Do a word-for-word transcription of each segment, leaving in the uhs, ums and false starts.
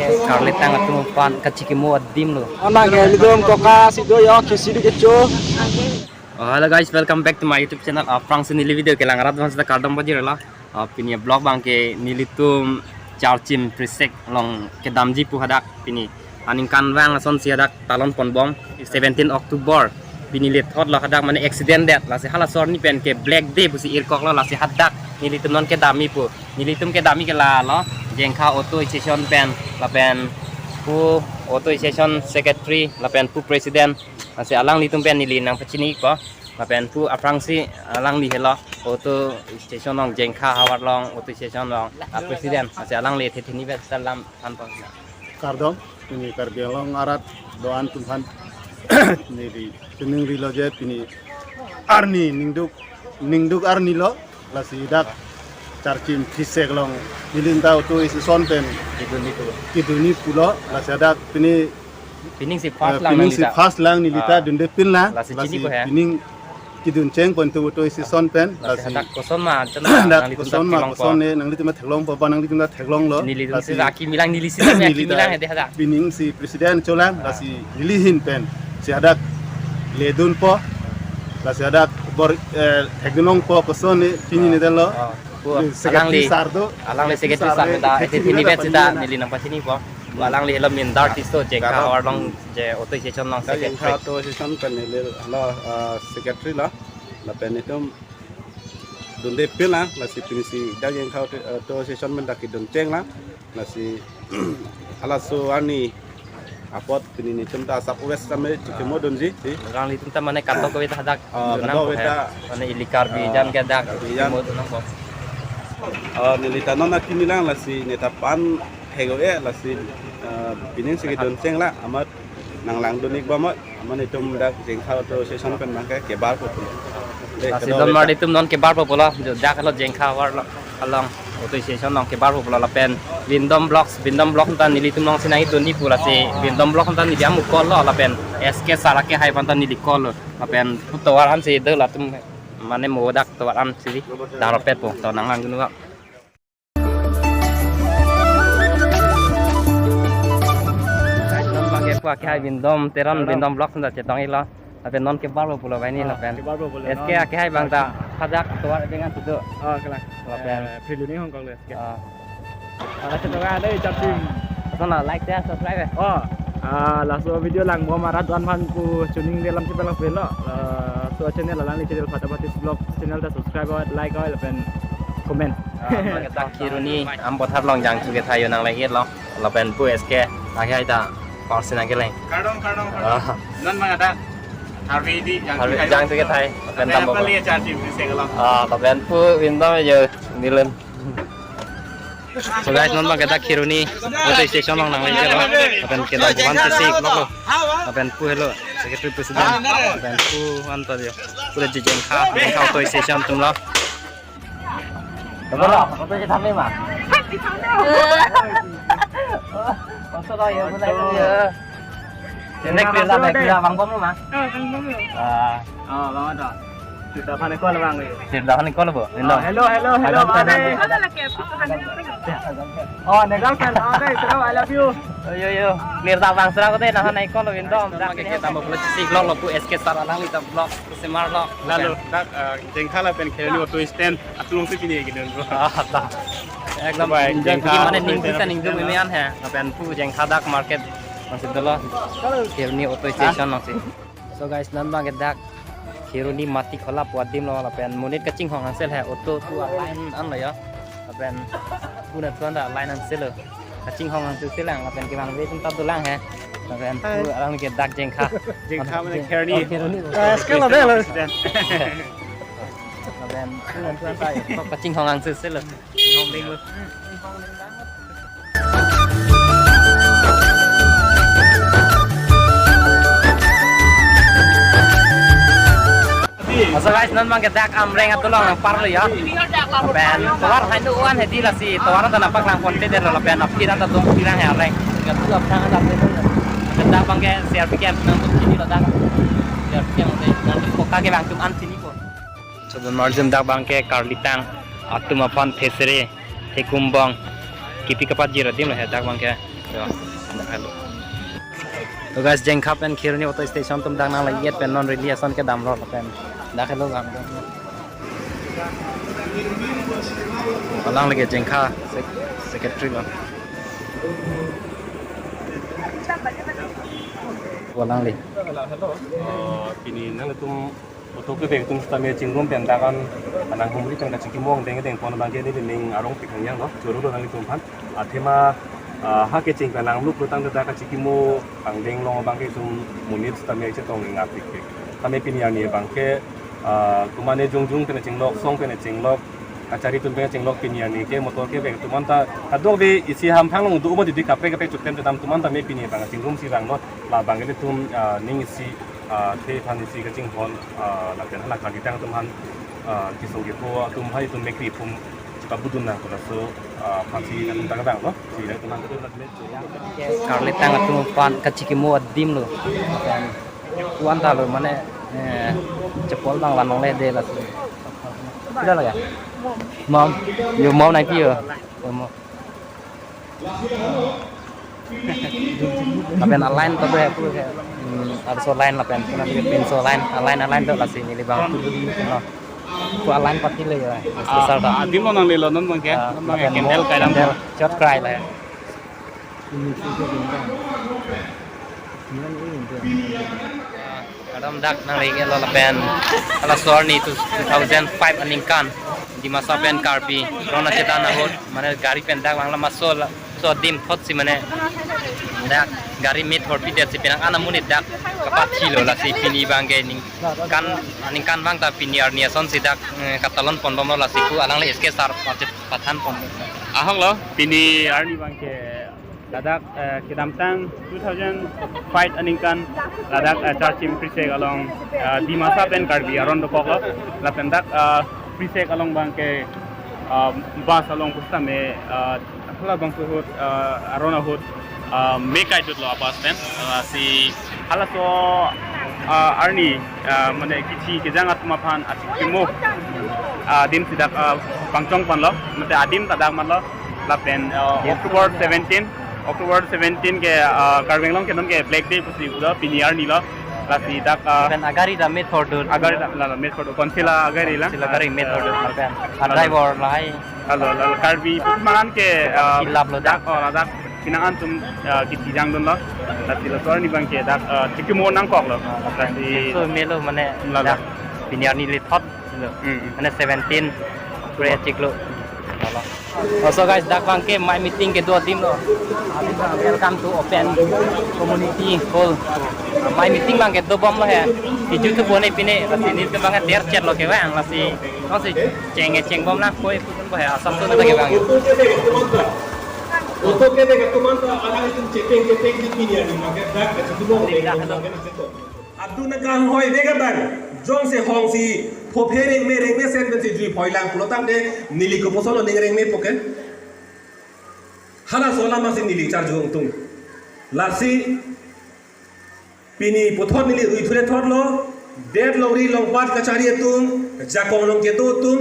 Karlitang atum aphan kachikimo adim lo. Anak ke lidom koka sido yo kisi di kecho. Oh, hello guys, welcome back to my YouTube channel. Aphrangsi neli video kelang arat vangsi ta kardom pajirlo. Ah, pini vlog abangke nelitum Charchim Phrisek along kedamji pu hadak pini aningkanvang asonsi hadak talon ponbom seventeen October. Pini lethot lo hadak mane accident det. Lasi halaso arni pen ke black day pusi irkok lo, lasi hadak nelitum non kedamji pu. Nelitum kedamji ke lalo Jengkha Auto Station pen lapen pu Auto Station Secretary lapen pu President. Lasi alanglitum pen neli nangpachini ko. Lapen pu aphrangsi alangli helo Auto Station along Jengkha havar along Auto Station along a President. Lasi alangli thethini bet salam thanpon. Kardom, pini Karbi Anglong arat do-an atum aphan neli chiningrilo je pini arni ningduk, ningduk arni lo, lasi dak Charchim Phrisek along nelitum ta auto station pen kedun ni tu. Kedun ni pulo, lasi dak pini Pining si eh, first lang pining si nangli ta. First lang neli ta Ah. Dundepin lang. Lasi chini ko he. Pining kedun cheng pon tu auto station pen. Lasi lasi hadak koson ma, chan hadak nanglitum ta koson ma, theklong koson po. Ne, nanglitum ta theklong po, ba nanglitum ta theklong lo. Nelitum lasi si aki milang, neli si neli aki ta milang hede hadak. Pining si President cholang, Ah. lasi neli ahin pen si hadak ledun po. Lasi hadak bor, eh, thekdunlong po koson ne, chini ne delo. Ah. Pu Secretary alangli, sir do. Alangli Secretary Secretary sir sir ne, ta, thethini thethini bet bet sita, pini na. Neli nangpachini po. Pu alangli helo main artist to, Jengkha Kardom. Havar along je auto station along Dak Jengkha secretary. Auto Station pen neli helo, eh, secretary lo. Lapen itum dundepin lang, lasi pini si dak Jengkha Auto, Auto Station pen dak kedun cheng lang. Lasi halaso arni apot pini nelitum ta asap wes same chikimo dunji, si. Alanglitum ta mane katok kave ta hadak Ah, dunang katok ko kave he. Ta. Mane ili Karbi Ah, jan ke dak Karbi jan. Chikimo dunang ko. Ah, neli ta non akimi lang lasi neta pan hego e lasi, ah, pining si kedun cheng la amat nanglangdun ik ba mo, amat itum dak Jengkha Auto Station pen abangke kebar po pulo. De, lasi kedo don beta. Mar itum non kebar po pulo, jo dak lo Jengkha havar lo along auto station along kebar po pulo lapen Vindom Vlogs, Vindom Vlogs ta nelitum along si nangdun ni pu lasi Vindom Vlogs ta neli amu call lo lapen S K sir akehai aphan ta neli call lo lapen pu tovar an si do latum mane mo dak tovar an si daro pet po to nanglangdun ba. Guys, non abangke pu akehai Vindom Teron Teron. Vindom Vlogs ta chetong ilo. Lapen non kebar po pulo banghini Ah, lapen. Kebar po pulo, S K non. Akehai abang ta pajak tovar dengan situ. Oh, kelang. Lapen. Eh, Philuni Hong Kong le, S K. Ah. Para channel ada Charchim. Lason la like, share, subscribe ya. Oh, ah, laso video langbom arat do-an aphan pu chining delam kita lang pelo. Ah, so channel alangli channel Father Baptist Vlog channel ta subscribe, like, like, lapen comment. Ah, abangke dak Kheroni Ambathar along jangthu kethai yo nang lahir lo. Lapen pu S K akehai ta parsin nangkeleng. Kardom, kardom, kardom. Ah. Non abang ada. Harvey di jangthu Harvey kethai. Jangthu kethai. Lapen apa tambo. Apa lihat Charchim Phrisek along. Ah, lapen pu Vindom yo nilen. So guys, non abangke dak Kheroni auto station along nang lagi lo. Lapen kedam buhan sesi vlog lo. Lapen pu helo secretary president. Lapen pu antar yo. Pura Jengkha, Jengkha auto station atum lo. Double lo, auto je thamme ma. Auto lo yo, auto lo yo. Next kira, next kira, bang bom lo ma. Ah. Oh, bang ada. Sirda aphan call bang. Sirda aphan call bo. Hello. Oh, hello, hello, hello, hello, bang. Hello, hello. Oh, next girlfriend. Oh, dei, sir, I love you. Yo, yo, yo. Sirda bang sir ko dei, nah, naik call Vindom. Dak ke kita mau beli si vlog lo pu S K sir alangli ta vlog semar lo. Lalu, dak, eh, Jengkha lapen Kheroni auto stand. Atum si pini gini, bro. Ah, ta. Ekdom. Bye, Jengkha. Jengkha mane ning bisa ning dum ini an he. Lapen pu Jengkha dak market masih dolo. Kheroni auto station masih. So guys, non abangke dak Kheroni Matikhola pu adim lo lapen monit kachinghong hangsel he auto tu a line an lo ya. Lapen pu na tu anda line hangsel lo. Kachinghong hangsel selang lapen kevang ve atum ta dolang he. Lapen pu Hai. Alangli ke dak Jengkha. Jengkha mane Jeng-, Kheroni. Oh, Kheroni. Eh, S K lo dei lo. Lapen pu na tu anda ya. Kachinghong hangsel lo. So guys, non abangke dak Amreng atum along nangparlo ya. Lapen tovar haidu an hedi lasi tovar ta nangpaklang ponte dei lo lapen aphi ta dong pirang ya reng. Dak tu aphrang ta dong. Dak abangke C R P camp nangtum chini lo dak. C R P camp te nangtum koka kevang atum an chini ko. So, don marjum dak abangke karlitang atum aphan thesere, thekumbong kipi kapajir adim lo he dak abangke. Yo, dak helo. To guys, Jengkha pen Kheroni auto station atum dak nang la-et pen non rally ason kedam lo pen. Dak helo lang. Alang lake Jengkha sec-, secretary lo. Alang le. Hello, hello. Uh, pini nangtum auto kevek atum sitame chingrum pen dak an, anang humri pen kachikimo angdeng angdeng pon abangke neli ning arong pik hangyang lo, choro lo nanglitum aphan. Athema, ah, ha kecheng pen nangluk lo tangte dak kachikimo angdeng along abangke itum monit sitame chetong ning apik pik. Tame pini arni abangke, ah, tumane jongjung pen chenglok, song pen chenglok, kachari atum pen chenglok, pini arni ke motor kevek atum anta kadokave isi hamphang along do mo didi kaprek kaprek chuktem chedam atum anta me pini abang chingrum si vang lo, labang ke itum, ah, ning isi ah, the aphan isi kachinghon, ah, lapen hala kalitang atum aphan, ah, kesung kepo atum hai atum mekri phum chepabudun nang kola so, ah, aphansi kan dang dang lo. Si la atum aphan kedo lakme. Kalitang atum aphan kachikimo adim lo. Kuan ta lo mane, eh, chepol bang vanong le de la si. Sudah lah ya? Mom, yo mom nai pi yo. Yo mom. Lapen a-line ta do ya pu ke. Hmm, arso line lapen puna ke pinso line, a-line a-line do lasi neli bang tu dulu no. Pu a-line pati le ya. Special ta. Ah, adim lo nanglelo non abangke. Ah, non abangke lapen candle mo-, kai dam candle chot krai le. Kadam dak nang ring lo lapen halaso arni two thousand five aningkan Dimasa pen Karbi rona chetan ahut mane gari pen dak vang lama so la, so adim thot si mane dak gari methor pidet si penang ana monit dak kapathi lo lasi pini abangke ningkan, ningkan vang ta pini arni ason si dak, eh, katalon pon bom lo lasi pu alang le S K sir pachet pathan pon. Ahok lo pini arni abangke ladak, eh, kedamtang two thousand five aningkan ladak, eh, Charchim Prisek along, eh, Dimasa pen Karbi aron dokok lo. Lapen dak, eh, Prisek along abangke, eh, bus along pusitame, eh, hala bangso ahut, eh, aron ahut, eh, me kaidut lo a-bus pen. Eh, si halaso, eh, arni, eh, mane kithi kejang atum aphan achikimo, eh, adim si dak, eh, pangchong pon lo. Mate adim ta dak man lo. Lapen, uh, October seventeen, October seventeen ke, uh, Karbi Anglong ke non ke Black Day pusi pulo pini arni lo. Lasi dak, uh, lapen agari ta methor do. Agari ta la, la methor do. Konsila agari la. Konsila agari methor do. Lapen a-driver lahai. Halo, la, la Karbi mangan ke, uh, hilap lo dak, dak. Oh, la dak. Pinang atum, uh, kithi jangdun lo. Lasi laso arni abangke dak, uh, chikimo nangkok lo. Ah, lapen lasi so melo mane la, la. Dak pini arni le thot lo. Hmm, hmm. Mane seventeen pre chiklo. Halo. Oh, so guys, dak abangke mai meeting kedo adim lo. Adim abang welcome to open community hall. Mai meeting abangke dobom lo he. Iju tu bone pine, lasi nelitum abangke der chet lo kevang, lasi non si cheng chengbom nangkoi putun bo he, asap tu na kevang. Auto kevek atum anta alanglitum chepeng chepeng di pini arni abangke dak kachikimo. Dak, dak, dak. Adung nangkanghoi vek abang, jongsi hongsi phophe rengme rengme sen pensi jui phoilang pulo tangte neli koposo lo ning rengme puke. Halaso alam si neli charju ongtung. Lasi pini puthot neli rui thule thot lo, det longri longpat kachari atum, jakong along kedo atum,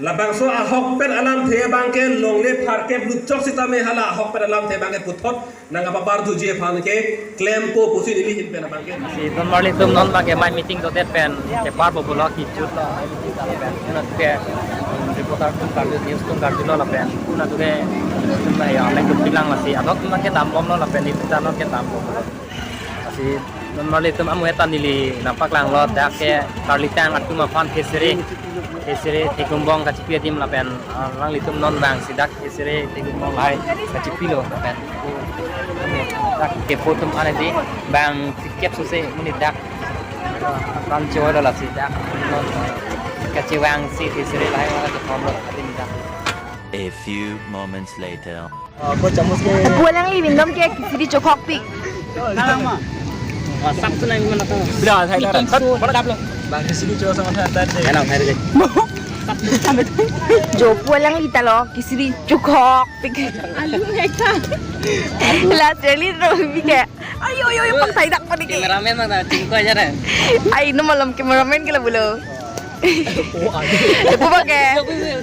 labangso ahokpet alamthe abangke longle pharkep lutchok sitame hala ahokpet alamthe abangke puthot nang apapar thuji aphan ke klempo pusi neli ahin pen abangke. Si non marlitum non abangke mai meeting dodet pen kepar bo pulo kejut lo mai meeting ta lapen. Puna tu ke reporter atum karju, news atum karju lo lapen. Puna tu ke tum ya mai tum pilang lasi adok tum ke dambom lo lapen nelitum ta non ke dambom lo. Lasi non marlitum amu eta neli nangpaklang lo dak ke karlitang atum aphan thesere, thesere thegumbong kachipi adim lapen, ah, alanglitum non abang si dak thesere thegumbong lahai kachipi lo lapen. Dak kepo atum ane di bang tikep suse monit dak, ah, kan choi lo lasi dak non kachevang si thesere lahai wala kethom lo adim dak. A few moments later. Oh, ko chamus ke. Lapu alangli bindom ke kisiri chokhokpik. Nang ma. Wah, sap tu nang mana tu? Bila, saya dah. Bikin su, dap lo. Bang kisiri chok sama than than de. Enam hari de. Jo pu alangli ta lo kisiri chokhokpik. Alu hai ka. Last really ro bi ke. Ayo, ayo, ayo, paktai dak pa dikit. Cameraman mana? Chingko aja deh. Ai, no malam cameraman ke la bulo. Oh, alu. Pu abangke.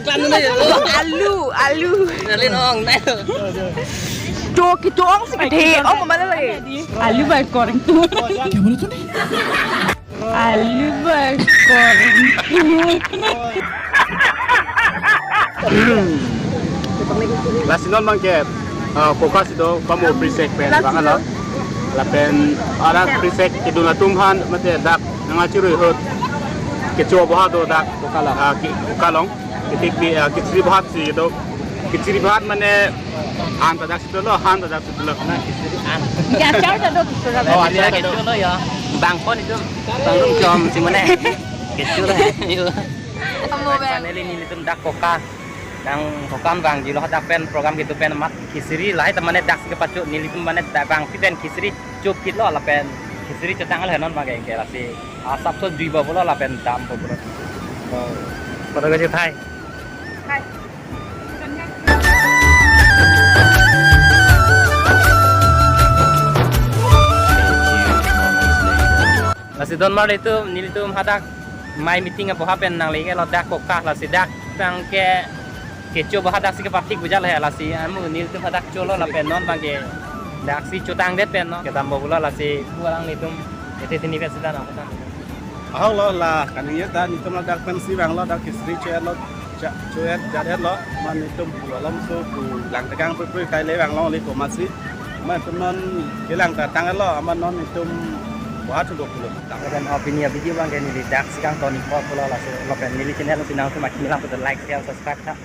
Iklan dulu ya. Alu, alu. Kenalin, Ong. Nah. Cho kito ong si kethe ong mana lagi. Alu bai koreng tu. क्या बोला तूने? Alu bai koreng tu. Lasi non abangke, ah, koka si do, pamo prisek pen, bang alo. Lapen arat prisek kedun atum aphan, mate dak nangkachirui ahut kecho boha do dak, koka la, ah, ki-, koka along. Ketik di, ah, kichiri bohat si do. Kichiri bohat mane han ta dak si dolo, han ta dak si dolo. Na kichiri an. Ya, achar ta do, kichiri. Oh, achar ta do. Kecho lo ya. Bang pon itu. Bang rum chom si mane. Kecho lo. Yo. Kamu, Bang. Finally nelitum dak koka. Nangkokam vangji lo, hadak pen program kedo pen amat kichiri lahai ta mane dak si kepachot, nelitum mane dak vangpi pen kichiri chopik lo lapen kichiri chotang lo non abangke, lasi asapso jui ba pulo lapen dam ba pulo. Oh. Pada kachethai. Hai. Lasi don mar itum, nelitum hadak mai meeting aboha pen nangleke lo dak koka, lasi dak abangke kecho boha dak si kepathik bujal he, lasi amu nelitum hadak cholo lapen non abangke dak si chotang det pen non kedam ba pulo, lasi pu alanglitum ete tini pen sida nang kotang. Ahok lo la kaningje ta nelitum ladak pen si vanglo, dak kichiri cho-et lo, cha-, cho-et jat-et lo, amat nelitum pulo alam so pu lang tegang pui pui kai le vanglo le komat si. Amat nelitum non kelang ta tang-et lo, amat non nelitum boha thu do pulo. Lapen pini a-video abangke neli dak si kangton ikpo pulo, laso lapen neli channel si nangtum akimi lang pulo like, share, subscribe tha.